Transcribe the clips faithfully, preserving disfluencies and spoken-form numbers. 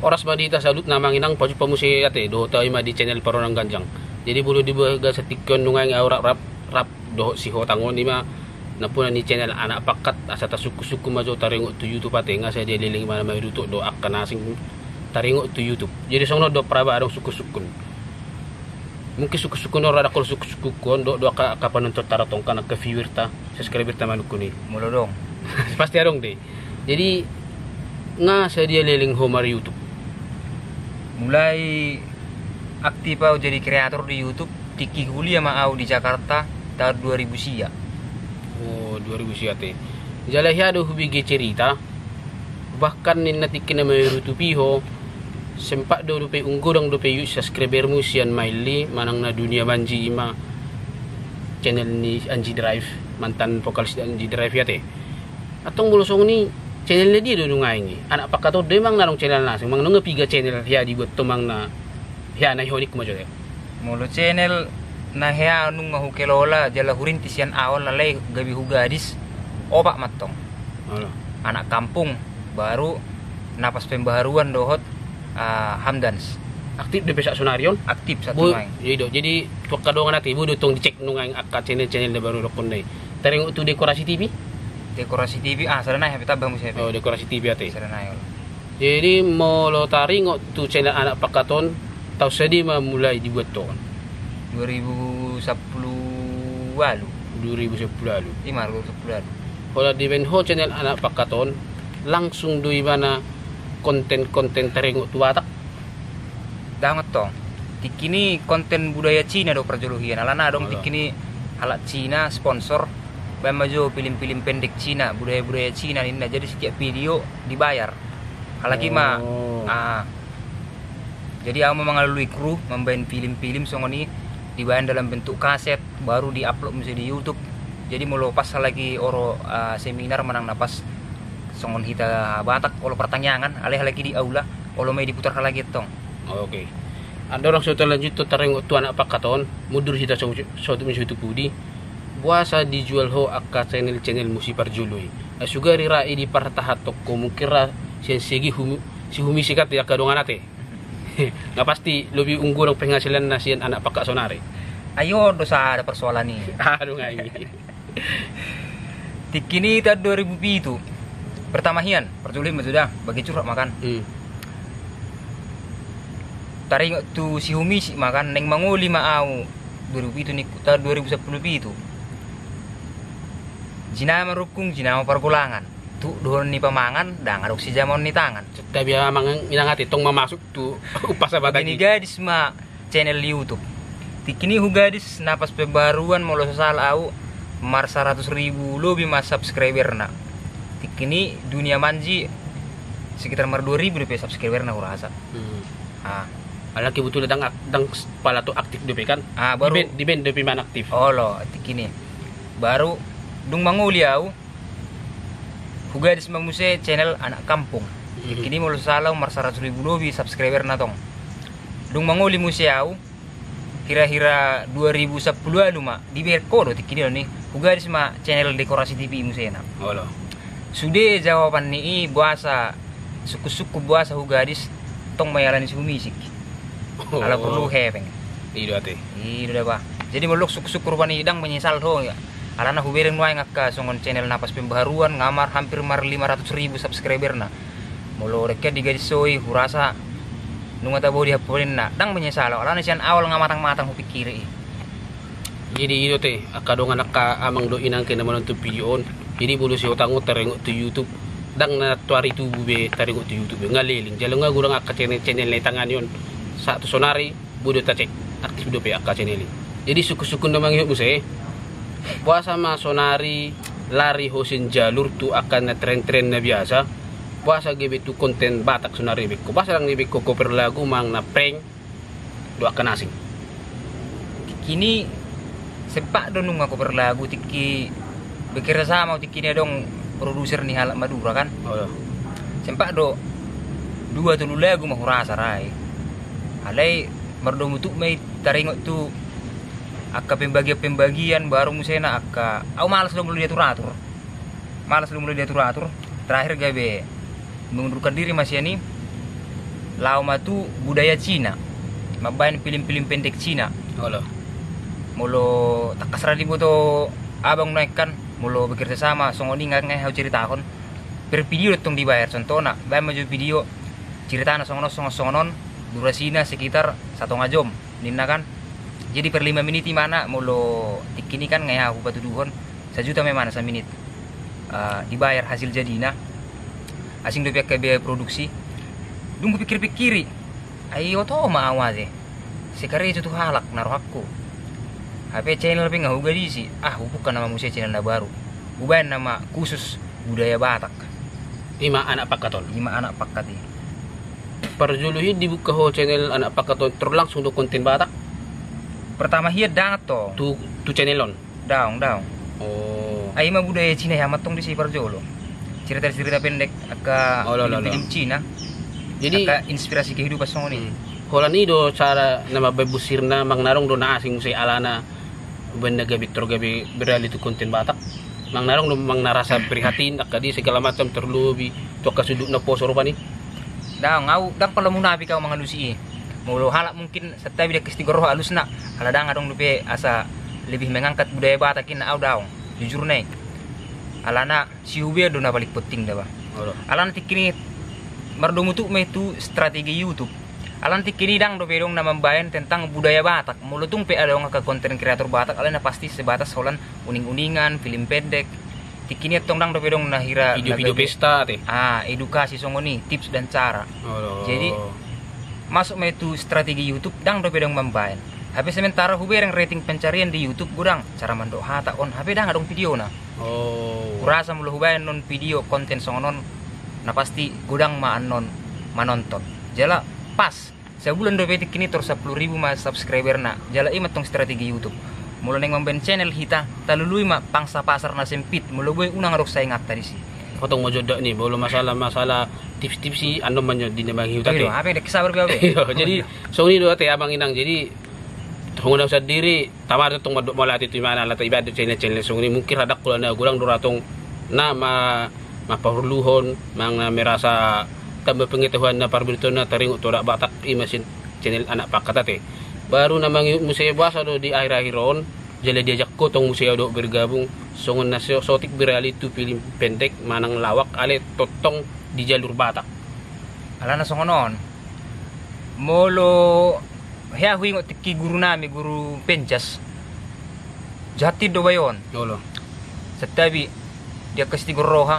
Horas ma di hita saluhutna amang inang, pajumpang muse ate dohot au ima di channel Parorang Ganjang. Jadi molo dibagas tingki on nunga i au rap rap rap dohot si Hotang on ima nampuna ni channel Anak Pangkat, asa tasungkun-sungkun ma jo taringot tu YouTube ate, nga sadia leleng ima na mangido utok dohot angka na asing taringot tu YouTube. Jadi songon on do paraba adong sungkun-sungkun. Mungkin sungkun-sungkun on rada kol sungkun-sungkun on dohot dohot angka, angka panonton ta do tong kan, angka viewer ta, subscriber ta manungkun i. Molo adong. Pasti adong dei. Jadi nga sadia leleng ho mar-YouTube? Mulai aktif au jadi kreator di YouTube tingki kuliah ma au di Jakarta taon dua ribu sia. Oh, dua ribu sia ate. Jala hea do hubege cerita, bahkan ninna tingki na mar-YouTube i ho, sempat do dope, ung godang dope subscribermu sian Maili manang na Dunia Manji ima channel ni Anji Drive, mantan vokalis Anji Drive i ate. Antong molo songon i, channel na dia do nuaeng i? Anak Pangkat on do i manang na adong channel na asing, manang nunga piga channel hea dibuat ho manang na hea na i ho ningku ma jo ate? Molo channel na hea nunga hukelola jala hurintis sian awal alai gabe hugadis, opat ma antong. Anak Kampung, baru Napas Pembaharuan dohot ah, Hamdans. Aktif dope saat sonari on? Aktif saat sonari. Jadi, jadi tu angka dongan ate, boi do tong dicek nunga i angka channel-channel na baru dohonon i. Taringot tu Dekorasi T V? Dekorasi T V, ah, sada nai hape, tamba muse hape. Oh, Dekorasi T V ate. Sada nai. Jadi molo taringot tu channel Anak Pangkat on, taon sadia ma mulai dibuat ho? Dua ribu sampulu ualu. Dua ribu sampulu ualu. Ima, dua ribu sampulu ualu. Holan dibaen ho channel Anak Pangkat on, langsung do ibana konten-konten taringot tu Batak? Ndang antong. Tingki ni konten budaya Cina do parjolo hian. Alana adong tingki ni halak Cina sponsor, baen ma jo film-film pendek Cina, budaya-budaya Cina ninna. Jadi setiap video dibayar. Halak i ma, ah, jadi au ma mangalului kru mambaen film-film songon i, dibaen dalam bentuk kaset, baru di-upload muse di YouTube. Jadi molo pas halak i ro, ah, seminar manang na pas songon hita Batak olo partangiangan, alai halak i di aula, olo ma i diputar halak i antong. Oke. Andorang so talanjut tu taringot tu Anak Pangkat on, mundur hita so, so, so tu pudi. Boasa dijual ho angka channel-channelmu siparjolo i? Ai sugari ra i dipartahanhon ho, mungkin ra sian segi hum-, si humisik ate angka dongan ate. Nga pasti lobi ung godang penghasilanna sian Anak Pangkat sonari. Ai on do sada persoalan i. Aduh, ngai. Tingki ni taon dua ribu pitu. Pertama hian, parjolo i ma jo da, bagi curhat ma kan. Hmm. Taringot tu si humisik ma kan, naeng mangoli ma au dua ribu pitu ningku, taon dua ribu sampulu pitu. Jina ma rungkung, jina ma pargolangan. Tu dohonon ni pamangan, ndang adong sijamaon ni tangan. Tabi amang inang ate, tong ma masuk tu umpasa batang i. Jadi ni gadis ma channel YouTube. Tingki ni hugadis Napas Pembaharuan, molo so sala au, mar saratus ribu lobi ma subscriberna. Tingki ni Dunia Manji sekitar mar dua ribu dope subscriberna hurasa. Hmm. Ah. Alana kebetulan ndang ak-, ndang s-, pala tong aktif dope kan. Ah, baru di-ban, di-ban dope manang aktif. Olo, tingki ni. Baru dung mangoli au, hugadis ma muse channel Anak Kampung. Mhm. Tingki ni molo so sala au mar saratus ribu lobi subscriberna tong. Dung mangoli muse au, hira-hira dua ribu sampulu ualu ma, dibereng ho do tingki ni on i, hugadis ma channel Dekorasi T V musena. Olo. Sude jawaban ni i, boasa sungkun-sungkun boasa hugadis, tong ma i alani si humisik. Oh. Ala porlu hepeng. I do ate. I do da ba. Jadi molo sungkun-sungkun rupani ndang menyesal ho. Alana hubereng nuaeng angka songon channel Napas Pembaharuan, nga mar hampir mar lima ratus ribu subscriberna. Molo dengke digadis ho i, hurasa nunga tabo di hapolinna, ndang menyesal au. Alana sian awal nga matang-matang hupingkiri i. Jadi i do ate, angka dongan, angka amang dohot inang ke na manonton video on. Jadi molo si Hotang on taringot tu YouTube, ndang na tuari tubu be taringot tu YouTube be, nga leleng. Jala nga godang angka channel-channel na ditangani on. Sahat tu sonari, boi do tacek, aktif dope angka channel i. Jadi sungkun-sungkun na mangihut muse, boasa ma sonari lari ho sian jalur tu angka na tren-tren na biasa? Boasa gabe tu konten Batak sonari dibaen ho? Boasa ndang dibaen ho cover lagu manang na prank dohot angka na asing? Tingki ni sempat do nunga cover lagu, tingki bekerja sama au, tingki ni adong produser ni halak Madura kan. Oh, iya. Sempat do dua tolu lagu ma hurasa ra i. Alai mardomu tuk ma i taringot tu angka pembagian-pembagian, baru musena angka, au malas do molo diatur-atur. Malas do molo diatur-atur. Terakhir gabe mengundurkan diri ma sian i. Laho ma tu budaya Cina, mambaen pilim-pilim pendek Cina. Olo. Molo tangkas ra diboto abang nuaeng kan, molo bekerja sama songon i nga, nga hau ceritahon. Per video do tong dibayar, contohna baen ma jo video ceritana songon on, songon, songon on, durasina sekitar satonga jom ninna kan. Jadi per lima menit imana, molo tingki ni kan nga hau hupatuduhon sajuta ma imana saminit. Ah, dibayar hasil jadina. Asing dope angka biaya produksi. Dung hupikir-pikiri, ai oto ma au ate. Sai karejo tu halak na rohangku. Hape channel pe nga hugadisi. Ah, hubuka nama muse channel na baru. Hubaen nama khusus budaya Batak. Ima Anak Pangkat on. Ima Anak Pangkat i. Parjolo hian dibuka ho channel Anak Pangkat on, tor langsung do konten Batak? Pertama hian ndang tong. Tu, tu channel on? Daong, daong. Oh. Ai ima budaya Cina i ma tong disi parjolo. Cerita-cerita pendek angka, olo, olo, olo, film-film Cina. Jadi angka inspirasi kehidupan songon i. Hmm. Holan i do cara na mambaen busirna, manang na adong do na asing muse alana umbaen na gabe tor gabe beralih tu konten Batak? Manang na adong do manang na rasa prihatin angka dia segala macam, terlebih tu angka sundut na poso rupani? Daong, au ndang pola munafik au mangalusi i. Molo halak mungkin santabi ndang tingkos ro alusna, ala ndang adong dope asa lebih mengangkat budaya Batak inna, au daong. Jujur na i. Alana sihubean do na paling penting da ba. Olo. Alana tingki ni mardomu tuk ma i tu strategi YouTube. Alana tingki ni ndang dope adong na mambaen tentang budaya Batak. Molo tung pe adong angka konten kreator Batak, alai na pasti sebatas holan uning-uningan, film pendek. Tingki ni tong ndang dope adong na hira video-video na gabe pesta ate. Ah, edukasi songon i, tips dan cara. Olo. Jadi masuk ma i tu strategi YouTube, ndang dope adong mambaen. Hape sementara hubereng rating pencarian di YouTube godang, cara mandok hata on, hape ndang adong videona. Oh. Hurasa molo hubaen non video konten songon on, na pasti godang ma annon manonton. Jala pas, sabulan dope tingki ni tor sampulu ribu ma subscriberna. Jala i ma tong strategi YouTube. Molo naeng mambaen channel hita, talului ma pangsa pasar na sempit, molo boi unang adong sainganta disi. Potong ma jo dak ni, molo masalah, masalah tips-tips i annon ma jo di na mangihut ate. Hape ndang sabar be au be. Iyo, jadi songon i do ate amang inang. Jadi songon au sandiri, tamar tong mandok mauliate tu imana, ala ta ibaen do channel-channel songon i, mungkin rada kula na godang do ra tong na ma, maparluhon, manang na merasa tamba pengetahuan na parberita na taringot tu adat Batak, ima sian channel Anak Pangkat ate. Baru na mangihut muse boasa do di akhir-akhir on, jala diajak ho tong muse au dohot bergabung, songon na so, sotik beralih tu film pendek manang lawak ale tongtong di jalur Batak. Alana songon on. Molo hea huingot tingki guru nami, guru Penjas. Jahat do bayo on. Olo. Santabi, di angka sitigor roha.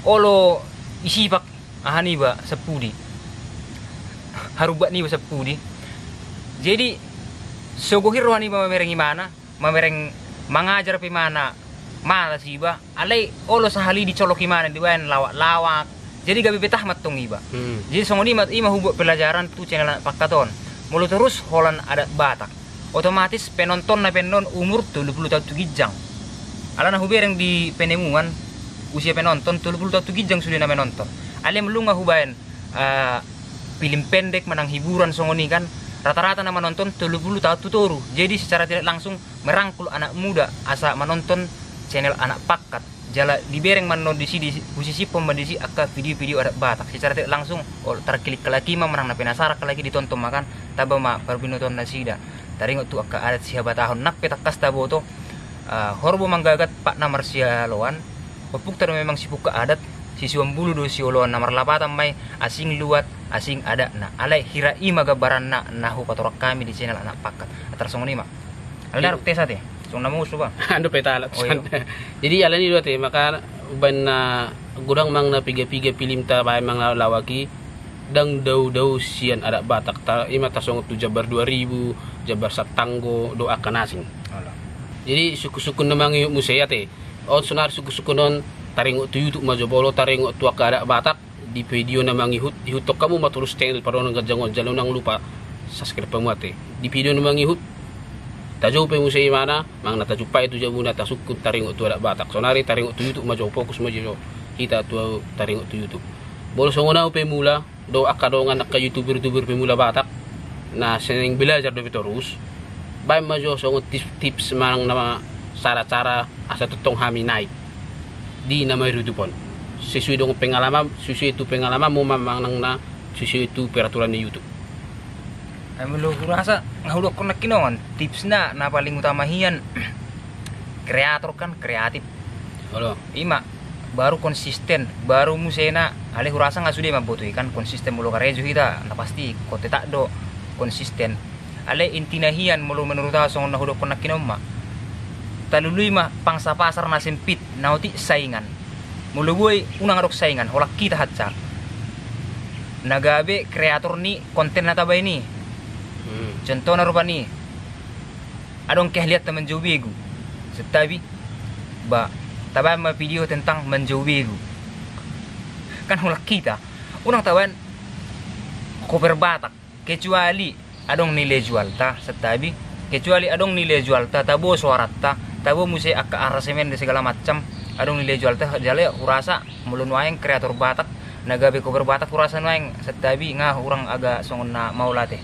Olo, isipak aha niba sampudi. Harubak niba sampudi. Jadi, so gohir roha niba mamereng imana, mamereng mangajar pe imana, malas iba, alai olo sahali dicolok imana dibaen lawak-lawak. Jadi gabe betah ma tong iba. Hmm. Jadi songon i ma, i ma hubuat pelajaran tu channel Anak Pangkat on. Molo torus holan adat Batak, otomatis penontonna pe annon umur tolu pulu taon tu ginjang. Alana hubereng di penemuan usia penonton tolu pulu taon tu ginjang sude na menonton. Alai molo nga hubaen ah, film pendek manang hiburan songon i kan, rata-rata na manonton tolu pulu taon tu toru. Jadi secara tidak langsung merangkul anak muda asa manonton channel Anak Pangkat. Jala dibereng ma annon disi, di, husisiphon ma disi angka video-video adat Batak. Secara tidak langsung, oh, tarkilik halak i ma manang na penasaran halak i ditonton ma kan, tamba ma parbinotoan nasida. Taringot tu angka adat sihabatahon nang pe tangkas taboto, ah, horbo manggagat pat na marsialoan, ompungta do memang sipungka adat, sisiuan bulu do sioloan, na marlapatan ma i asing luat, asing adatna. Alai hira i ma gambaranna na hupatorang hami di channel Anak Pangkat. Antar songon i ma. Alai, iya, adong tes ate. Songon na mangusop ba. Ando pe talat. Oh, iya. Jadi alani do ate, maka umbaen na godang manang na piga-piga pilimta baen manang lawak i, ndang dao-dao sian adat Batak. Ta, ima tasongot tu jambar dua ribu, jambar santanggo, dohot angka na asing. Alah. Jadi sungkun-sungkun na mangihut muse ate. On sonari sungkun-sungkun on taringot tu YouTube ma jo, molo taringot tu angka adat Batak, di video na mangihut, ihuthon hamu ma torus channel Pardomuan Ganjang on, jala unang lupa subscribe hamu ate. Di video na mangihut, tajou pe muse imana, manang na tajumpai tu jabuna tasungkun taringot tu adat Batak. Sonari taringot tu YouTube ma jo, fokus ma jo hita tu taringot tu YouTube. Molo songon au pemula, dohot angka dongan angka youtuber-youtuber pemula Batak, na sering belajar dope torus, baen ma jo songon tips-tips manang na cara-cara asa tongtong hami naik di na marudup on. sesuai dengan pengalaman, sesuai tu pengalamanmu, ma-, manang na sesuai tu peraturan ni YouTube. Ai molo hurasa nga hudokkon nangkiningan, tipsna na paling utama hian kreator kan kreatif. Olo. Ima, baru konsisten, baru musena, alai hurasa nga sude mamboto i kan, konsisten molo karejo hita, na pasti kote tak do konsisten. Alai intina hian molo menurut au songon na hudokkon nangkiningan ma. Talului ma pangsa pasar na sempit, na otik saingan. Molo boi unang adong saingan, holan hita hansa. Na gabe kreator ni konten na tabaen i. Hmm. Contohna rupani. Adong keahlianta manjou begu. Santabi, ba, tabaen ma video tentang manjou begu. Kan holan hita. Unang tabaen cover Batak. Kecuali adong nilai jualta, santabi. Kecuali adong nilai jualta, tabo suaranta, tabo muse angka aransemen dan segala macam, adong nilai jualta, jala hurasa molo nuaeng kreator Batak, na gabe cover Batak hurasa nuaeng, santabi nga hurang agak songon na maol ate.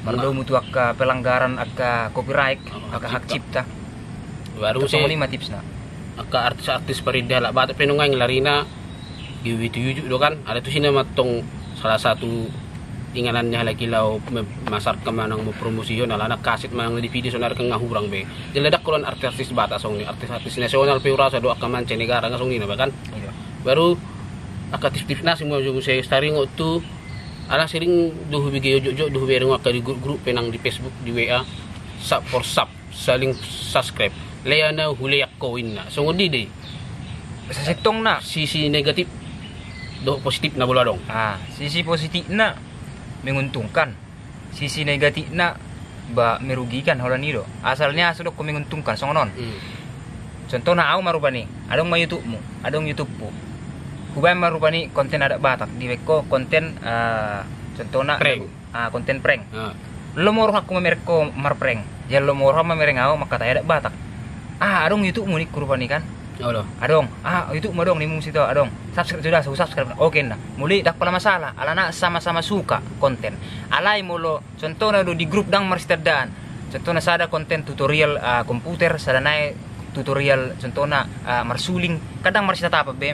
Mardomu tu angka pelanggaran angka copyright, oh, angka hak cipta. Baru songon i ma tipsna. Angka artis-artis parindahan halak Batak pe nuaeng larina gabe tu YouTube do kan, alai tusi na mantong salah satu inganannya halak i laho memasarkan manang mempromosihon alana kaset manang na di video sonari kan nga hurang be. Jala ndang holan artis-artis Batak songon i, artis-artis nasional pe hurasa do angka mancanegara nga songon i na bahkan. Iya. Baru angka tips-tips na semua muse taringot tu ala sering do hubege ojok-ojok do hubereng angka di grup-grup pe nang di Facebook, di W A, sub for sub. Saling subscribe. Lea na hulean ho inna. Songon dia do i. Sasintongna. Sisi negatif dohot positifna molo adong. Ah, sisi positifna menguntungkan. Sisi negatifna ba merugikan holan i do. Asalnya sudah ko menguntungkan songon on. Hmm. Contohna au ma rupani, adong ma YouTube-mu, adong YouTube-ku. Hubaen ma rupani konten adat Batak, dibaen ho konten, eh, contohna prank. Ah, konten prank. Ah. Lomo rohangku mamereng ho marprank. Jala lomo roham mamereng au mangkatai adat Batak. Ah, adong YouTube-mu ningku rupani kan? Olo. Adong. Ah, YouTube-mu adong, nimmu sito adong. Subscribe sudah, so subscribe. Oke na. Muli ndang pola masalah. Alana sama-sama suka konten. Alai molo contohna do di grup ndang marsitandaan. Contohna sada konten tutorial, ah, komputer, sada nai tutorial contohna, ah, marsuling, kan ndang marsitatapan be.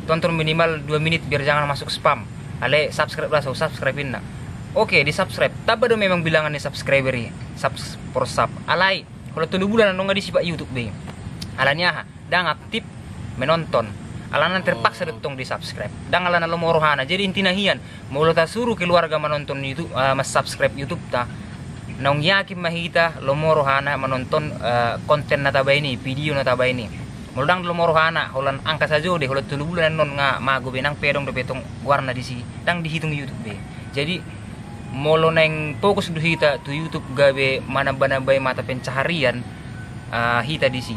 Tonton minimal dua menit biar jangan masuk spam. Alai subscribe lah, so subscribe inna. Oke, di subscribe. Tamba do memang bilangan ni subscriber i. Subs for sub. Alai, holan tolu bulan annon nga disipak YouTube be. Alani aha? Ndang aktif menonton. Alana terpaksa do tong di subscribe. Ndang alana lomo rohana. Jadi intina hian, molo tasuru keluarga manonton YouTube, eh, mansubscribe YouTube-ta, naung yakin ma hita lomo rohana manonton, eh, konten na tabaen i, video na tabaen i. Molo ndang lomo rohana, holan angka sajo do i, holan tolu bulan annon nga mago be, nang pe adong dope tong goarna disi, ndang dihitung YouTube be. Jadi molo naeng fokus do hita tu YouTube gabe manamba-nambai mata pencaharian, eh, hita disi,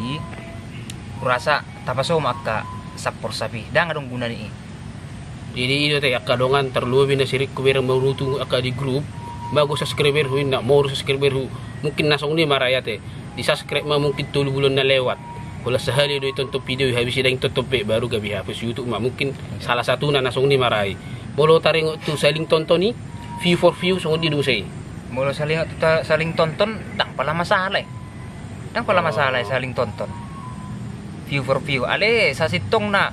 hurasa tapaso ma angka sub for sub i, ndang adong gunana i. Jadi i do ate angka dongan, tarlumobi na sering hubereng marutu angka di grup, mago subscriberhu inna, molo subscriberhu, mungkin na songon i ma ra i ate, di subscribe ma mungkin tolu bulan na lewat, holan sahali do i tonton video i habis i ndang tonton be, baru gabe hapus YouTube ma, mungkin salah satuna na songon i ma ra i. Molo taringot tu saling tonton i, view for view songon dia do muse i? Molo saling tu ta-, saling tonton, ndang pola masalah i. Ndang pola masalah i saling tonton. View for view. Alai sasintongna,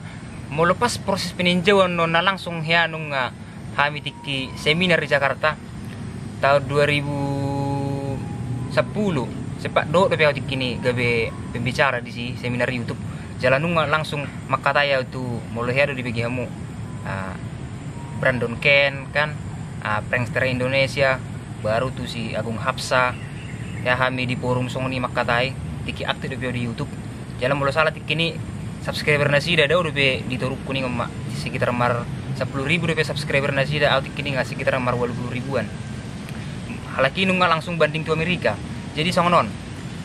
molo pas proses peninjauan annon na langsung hea nunga hami tingki seminar di Jakarta taon dua ribu sampulu, sempat dohot dope au tingki ni gabe pembicara disi seminar YouTube. Jala nunga langsung mangkatai au tu, molo hea do dibege hamu, ah, Brandon Ken kan, ah, prankster Indonesia, baru tu si Agung Hapsa. Hea hami di forum songon i mangkatai, tingki aktif dope au di YouTube. Jala molo sala tingki ni subscriber nasida dao dope di torukku ningon ma, sekitar mar sampulu ribu dope subscriber nasida, au tingki ni nga sekitar mar ualu pulu ribuan. Halak i nunga langsung banding tu Amerika. Jadi songon on,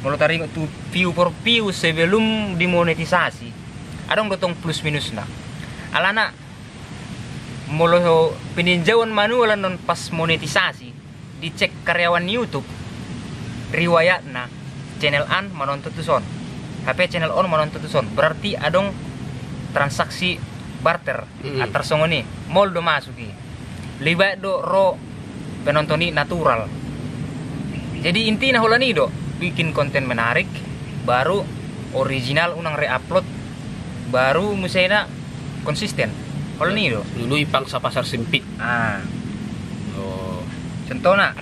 molo taringot tu view for view sebelum dimonetisasi, adong do tong plus minusna. Alana molo peninjauan manual annon pas monetisasi, dicek karyawan YouTube, riwayatna channel an manonton tuson, hape channel on manonton tuson, berarti adong transaksi barter. Mm-mm. Antar songon i, mol do masuk i. Lebih baik do ro penonton i natural. Jadi intina holan i do, bikin konten menarik, baru original, unang re-upload, baru musena Konsisten. Holan i do. Lului pangsa pasar sempit. Ah. Oh. Contohna,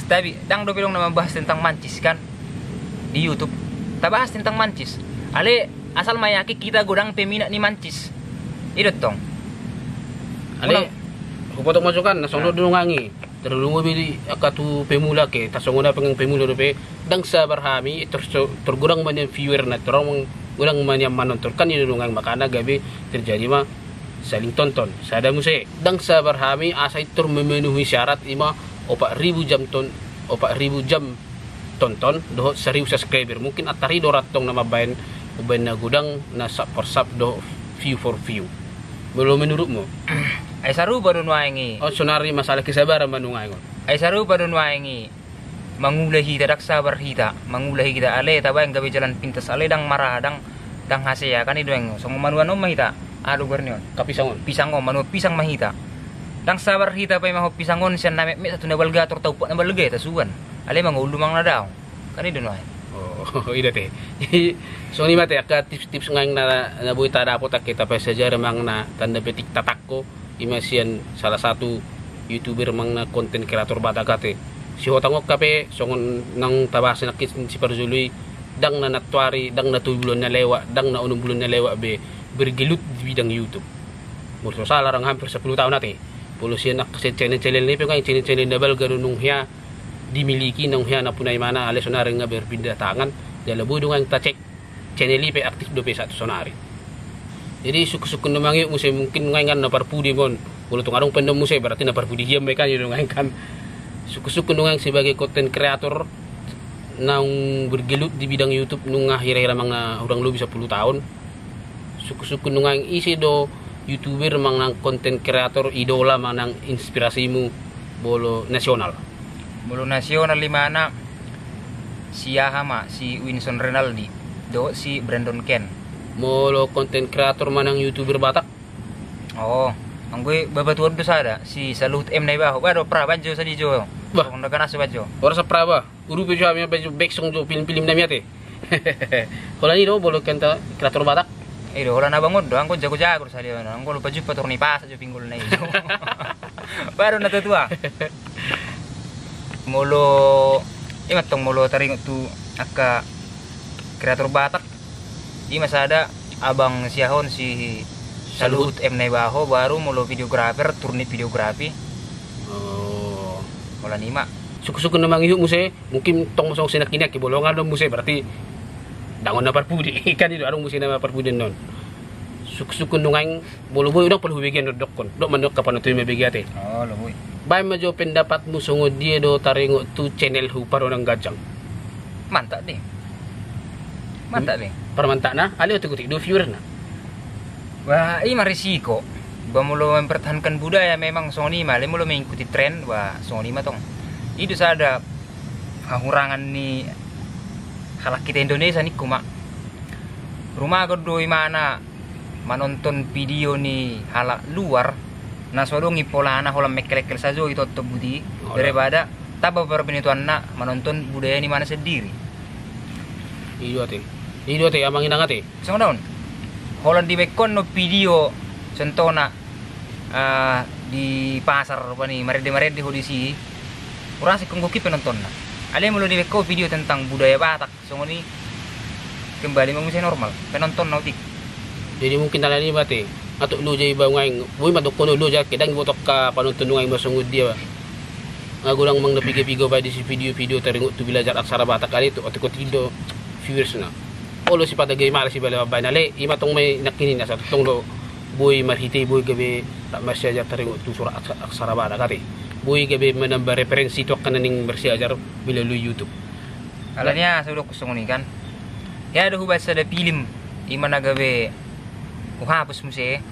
setabi, ndang dope adong na mambahas tentang mancis kan di YouTube. Tabahas tentang mancis. Alai asal ma yakin hita godang peminat ni mancis. I do tong. Alai, hupotop ma jo kan, na songon na didok nuaeng i. Tarlumobi angka tu pemula ke, tarsongon na pengen pemula dope, ndang sabar hami, tor so-, tor godang ma nian viewer na, tor godang ma nian manonton, kan i do nuaeng makana gabe terjadi ma saling tonton. Sada muse, ndang sabar hami asa i tor memenuhi syarat i ma opat ribu jam ton-, opat ribu jam tonton dohot seribu subscriber. Mungkin antar i do ra tong na mambaen, mambaen na godang na sub for sub dohot view for view. Molo menurutmu? Ai sarupa do nuaeng i. Oh, sonari masalah kesabaran ma nuaeng on. Ai sarupa do nuaeng i. Mangula hita, ndang sabar hita. Mangula hita, alai tabaen gabe jalan pintas, alai ndang marhaha, ndang hasea, kan i do nuaeng. Songon manuan on ma hita. Aha do goar ni on? Angka pisang on. Pisang on, manuan pisang ma hita. Ndang sabar hita paimahon pisang on sian na metmet sahat tu na balga, tor taumpak na balga i tasuan. Alai mangolu manang na daong. Kan i do nuaeng. Oh, i do ate. Jadi songon i ma ate angka tips-tips nuaeng na, na boi tadapot angka tapasajar manang na tanda petik tatangko, i ma sian salah satu YouTuber manang na konten kreator Batak ate. Sihotang on hape songon naung tabahas nangkin siparjolo i, ndang na nantoari, ndang na tolu bulan na lewat, ndang na onom bulan na lewat be bergelut di bidang YouTube. Molo so sala ndang hampir sepuluh tahun ate. Molo sian angka sian channel-channel na i pe nuaeng channel-channel na balga do nunga hea dimiliki, nunga hea nampuna imana, alai sonari nunga berpindah tangan. Jala boi do nuaeng tacek channel i pe aktif dope sahat tu sonari. Jadi sungkun-sungkun do nuaeng i muse, mungkin nuaeng kan na parpudi ma on. Molo tung adong pe annon muse berarti na parpudi hian ma i, kan i do nuaeng kan. Sungkun-sungkun do nuaeng sebagai konten kreator naung bergelut di bidang YouTube nunga hira-hira manang na hurang lobi sepuluh tahun. Sungkun-sungkun do nuaeng, ise do YouTuber manang konten kreator idola manang inspirasimu molo nasional? Molo nasional imana si aha ma, si Winson Renaldi dohot si Brandon Ken. Molo konten kreator manang YouTuber Batak? Oh, anggo i babatuon do sada, si Saluhut M Naibaho. Bah, do pra banjo sadi jo. Bah. Songon na ganas banjo. Ora sa pra bah. Urupi jo hami, bah, jo back song jo film-film nami ate. Holan i do molo konten kreator Batak. I do holan abang on do, anggo jago-jago do sadi on. Anggo lo pajumpa tor ni pasa jo pinggol na i jo. Baru na tua-tua. Molo i ma tong molo taringot tu angka kreator Batak. I ma sada abang si aha on si Saluhut M Naibaho, baru molo videografer Turnip Videografi. Oh. Holan i ma. Sungkun-sungkun do nuaeng i muse, mungkin tong songon sian nangkin i, bolongan do muse, berarti ndang on na parpudi. Kan i do, adong muse na parpudi annon. Sungkun-sungkun do nuaeng, molo boi, unang pola hubegean dohonon. Dohot ma annon angka panonton i mabege ate. Oh, lo boi. Baen ma jo pendapatmu songon dia do taringot tu channelhu Parhonang Ganjang. Mantap deh. Mantap deh. Parmantakna, alai otik-otik do viewerna. Wah, i ma risiko. Bah, molo mempertahankan budaya memang songon i ma, alai molo mengikuti tren, wah, songon i ma tong. I do sada hahurangan ni halak hita Indonesia ningku ma. Rumagon do imana manonton video ni halak luar, na so adong i polana, holan mengkel-engkel sajo i tongtong buti, daripada tamba parbinotoanna manonton budaya ni imana sendiri. I do ate. I do ate, amang inang ate. Songon on. Holan dibaen ho annon video, contohna, ah, di pasar rupani, marende-marende ho disi. Ura asing ho gokki penontonna. Alai molo dibaen ho video tentang budaya Batak, songon i kembali ma muse normal penontonna otik. Jadi mungkin alani ma ate, atau loja iba nuaeng, boi ma dohonon loja, angka ndang diboto angka panonton nuaeng ba songon dia ba. Nga godang manang na piga-piga ba disi video-video taringot tu belajar aksara Batak, alai tu otik-otik do viewersna. Olo sipata gabe malas iba mambaen, alai i ma tong ma i nangkin i, asa tong do boi marhite i boi gabe rap marsiajar taringot tu surat aksa-, aksara Batak ate. Boi gabe manamba referensi tu angka na naeng marsiajar melalui YouTube. Alani aha so hudokkon songon i kan? Hea do hubaen sada film, i ma na gabe huhapus muse.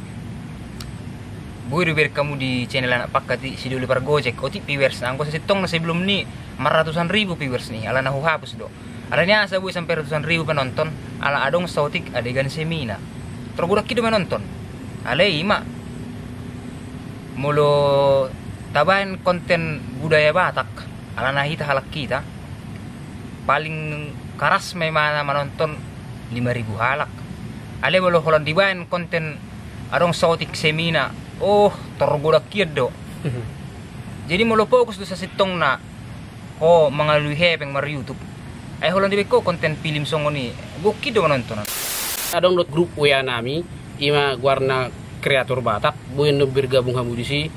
Boi do bereng hamu di channel Anak Pangkat i, Sidoli Pargojek, otik viewersna, anggo sasintongna sebelum ni marratusan ribu viewersna i, alana huhapus do. Alani aha asa boi sampe ratusan ribu penonton, ala adong saotik adegan semina. Tor godang i do manonton. Alai i ma. Molo tabaen konten budaya Batak, alana hita halak hita, paling karas ma imana manonton lima ribu halak. Alai molo holan dibaen konten Adong saotik semina, oh, torgodang hian do. Jadi molo fokus do sasintongna ho mangalului hepeng mar-YouTube, ai holan dibaen ho konten film songon i, gok i do manonton. Adong do grup W A nami, ima goarna Kreator Batak, boi annon bergabung hamu disi.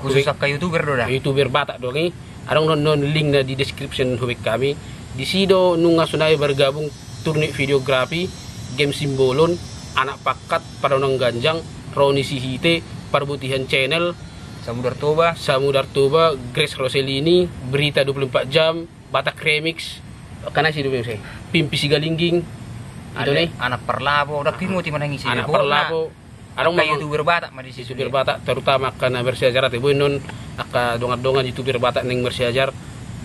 Khusus angka YouTuber do da? YouTuber Batak do i. Adong do annon linkna di description hubaen hami. Disi do nunga sonari bergabung Turnik Videografi, Game Simbolon, Anak Pangkat, Parunan Ganjang, Roni Sihite, Parbotihan Channel, Samudar Toba, Samudar Toba, Grace Roselini, Berita dua puluh empat Jam, Batak Remix, angka na isi do muse, Pimpi Sigalingging, Anak Parlapo, ndang huingot i manang ise. Anak Parlapo. Adong angka YouTuber Batak ma disi. YouTuber Batak, terutama angka na marsiajar ate, boi annon angka dongan-dongan YouTuber Batak naeng marsiajar,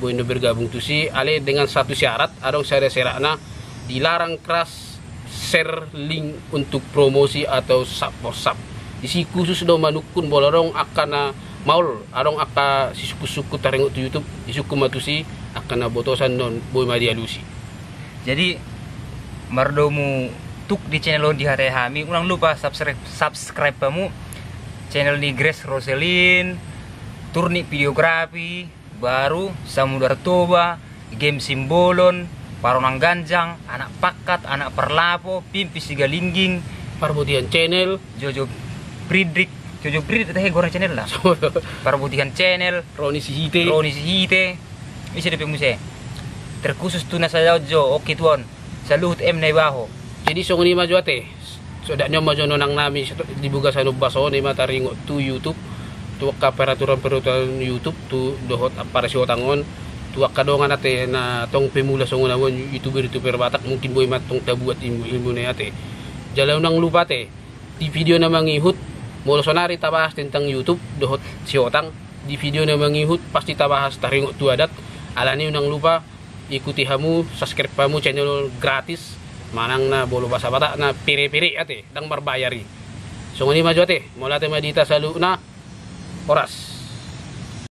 boi annon bergabung tusi, alai dengan satu syarat, adong sada syaratna, dilarang keras share link untuk promosi atau sub for sub. Disi khusus do manungkun molo adong angka na maol, adong angka sisungkun-sungkun taringot tu YouTube, disungkun ma tusi, angka na botosan annon boi ma dialusi. Jadi mardomu tuk di channel on dihatai hami, unang lupa subscribe, subscribe hamu channel ni Grace Roselin, Turnik Videografi, baru Samudar Toba, Game Simbolon, Parunan Ganjang, Anak Pangkat, Anak Parlapo, Pimpi Sigalingging, Parbotihan Channel, Jojo Fridrik, Jojo Fridrik tahe goarna channel na. Parbotihan Channel, Roni Sihite. Roni Sihite. Ise dope muse? Terkhusus tu na sada on jo, oke tuon. Saluhut M na ibaho. Jadi songon i ma jo ate. Sodak ni on ma jo nonang nami di bagasan ombas on, ima taringot tu YouTube, tu angka peraturan-peraturan YouTube, tu dohot ampara Sihotang on, tu angka dongan ate na tong pemula songon ahu on, YouTuber-YouTuber Batak, mungkin boi ma tong tabuat ilmu-ilmu na i ate. Jala unang lupa ate, di video na mangihut, molo sonari tabahas tentang YouTube dohot Sihotang, di video na mangihut pasti tabahas taringot tu adat. Alani unang lupa ikuti hamu, subscribe hamu channel gratis, manang na molo bahasa Batak na pere-pere ate, ndang marbayar i. Songon i ma jo ate, mauliate ma di hita saluhutna. Horas.